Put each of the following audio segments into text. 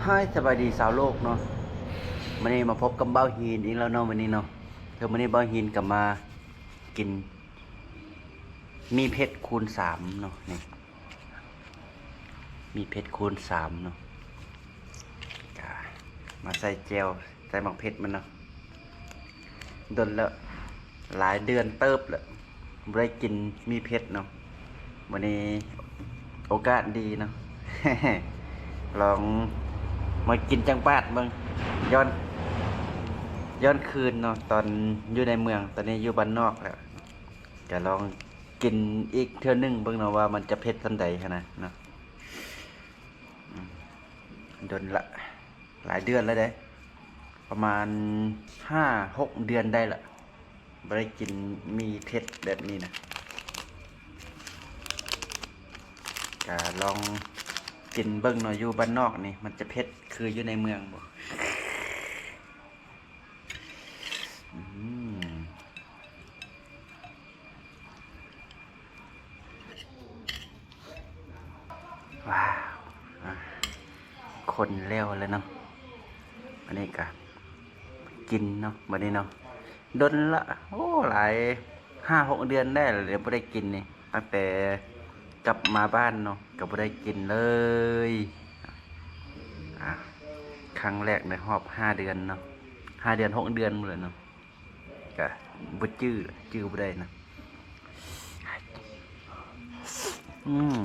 ຮາຍ ສະບາຍດີຊາວໂລກເນາະ. ມື້ນີ້ມາພົບກັບບ່າວຫີນອີກແລ້ວເນາະ ມື້ນີ້ເນາະ. ເທື່ອມື້ນີ້ບ່າວຫີນກໍມາກິນໝີ່ເຜັດຄູນສາມເນາະ ນີ້ ໝີ່ເຜັດຄູນສາມເນາະ. ກະມາໃສ່ແຈ່ວ ໃສ່ໝາກເຜັດມັນເນາະ. ດົນແລ້ວ ຫຼາຍເດືອນເຕີບແລ້ວ ບໍ່ໄດ້ກິນໝີ່ເຜັດເນາະ. ມື້ນີ້ໂອກາດດີເນາະ ລອງມາກິນຈັກບາດເບິ່ງ ຍ້ອນ ຍ້ອນຄືນເນາະ ຕອນຢູ່ໃນເມືອງ ຕອນນີ້ຢູ່ບ້ານນອກແລ້ວ ກະລອງກິນອີກເທື່ອໜຶ່ງເບິ່ງເນາະ ວ່າມັນຈະເຜັດສ່ຳໃດຫັ້ນນະເນາະ. ອືມ ດົນລະ ຫຼາຍເດືອນແລ້ວເດ້ ປະມານຫ້າຫົກເດືອນໄດ້ລະ ບໍ່ໄດ້ກິນໝີ່ເຜັດແບບນີ້ນະ. ກະລອງກິນເບິ່ງເນາະ ຢູ່ບ້ານນອກນີ້ ມັນຈະເຜັດຄືຢູ່ໃນເມືອງບໍ່. ອືມ ວ້າວ ອ່ະ ຄົນແລ້ວແລ້ວເນາະ. ອັນນີ້ກະກິນເນາະ ບັດນີ້ເນາະ. ດົນລະ ໂອ້ ຫຼາຍ ຫ້າຫົກເດືອນໄດ້ລະ ບໍ່ໄດ້ກິນນີ້ ຕັ້ງແຕ່ກັບມາບ້ານເນາະ ກໍບໍ່ໄດ້ກິນເລີຍ. ອ່າ ຄັ້ງແລກໃນຮອບຫ້າເດືອນເນາະ ຫ້າເດືອນ ຫົກເດືອນພຸ້ນແຫຼະເນາະ. ກະບໍ່ຈື່ ຈື່ບໍ່ໄດ້ນະ. ອືມ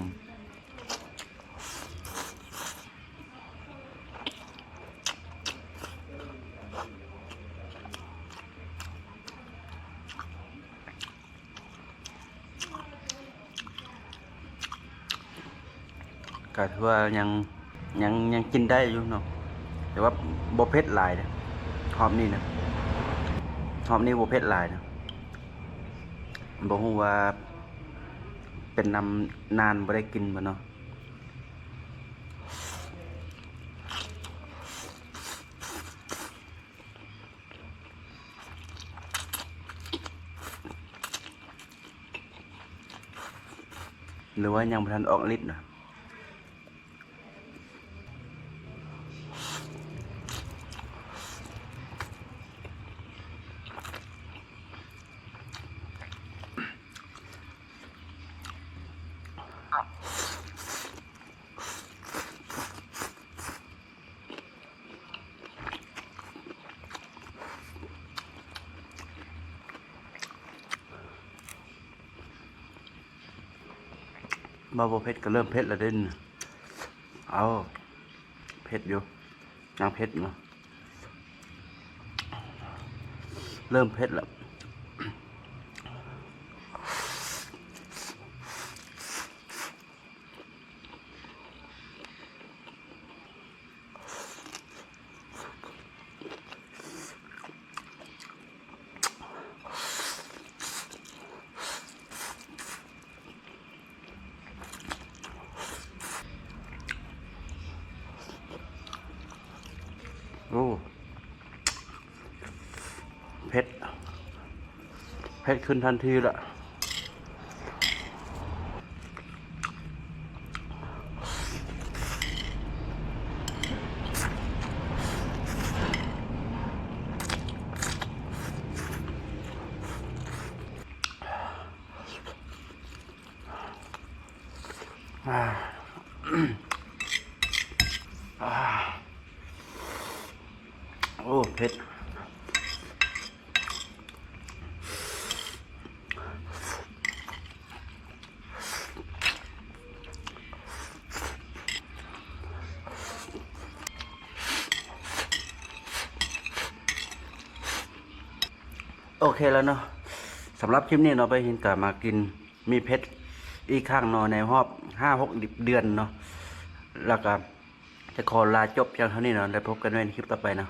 ກະຖືວ່າຍັງ ຍັງ ຍັງກິນໄດ້ຢູ່ເນາະ ແຕ່ວ່າບໍ່ເຜັດຫຼາຍເດ້ ຮອບນີ້ນະ ຮອບນີ້ບໍ່ເຜັດຫຼາຍນະ. ບໍ່ຮູ້ວ່າເປັນນຳນານບໍ່ໄດ້ກິນບໍ່ເນາະ. ຫຼືວ່າຍັງບໍ່ທັນອອກລິດນະ. ວ່າບໍ່ເຜັດກໍເລີ່ມເຜັດແລ້ວເດ້. ເອົາ ເຜັດຢູ່ ຍັງເຜັດຢູ່ ເລີ່ມເຜັດແລ້ວ. ໂອ້ ເຜັດ ເຜັດຂຶ້ນທັນທີລະ. ໂອ້ ເຜັດ. ໂອເຄແລ້ວເນາະ ສຳລັບຄລິບນີ້ເນາະ ໄປເຫັນກະມາກິນ ມີເຜັດອີກຄັ້ງເນາະ ໃນຮອບຫ້າຫົກເດືອນເນາະ ແລ້ວກະຈະຂໍລາຈົບພຽງເທົ່ານີ້ເນາະ ແລ້ວພົບກັນໃໝ່ໃນຄລິບຕໍ່ໄປເນາະ.